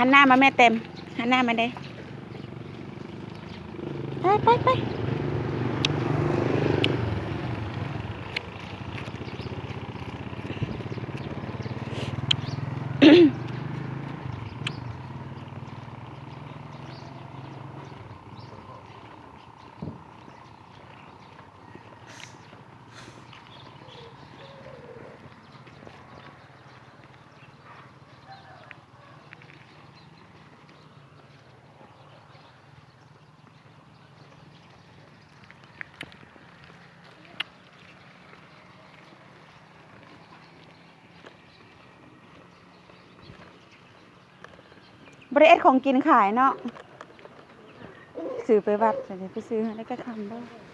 ຫັນໜ້າມາແມ່ແຕ້ມ ຫັນໜ້າມາເດ້ ໄປ ໄປ ໄປ. ບໍ່ໄດ້ເຮັດຂອງກິນຂາຍເນາະ ຊື້ໄປວັດ ໄປຊື້ ແລ້ວກໍຄ່ຳເດີ້.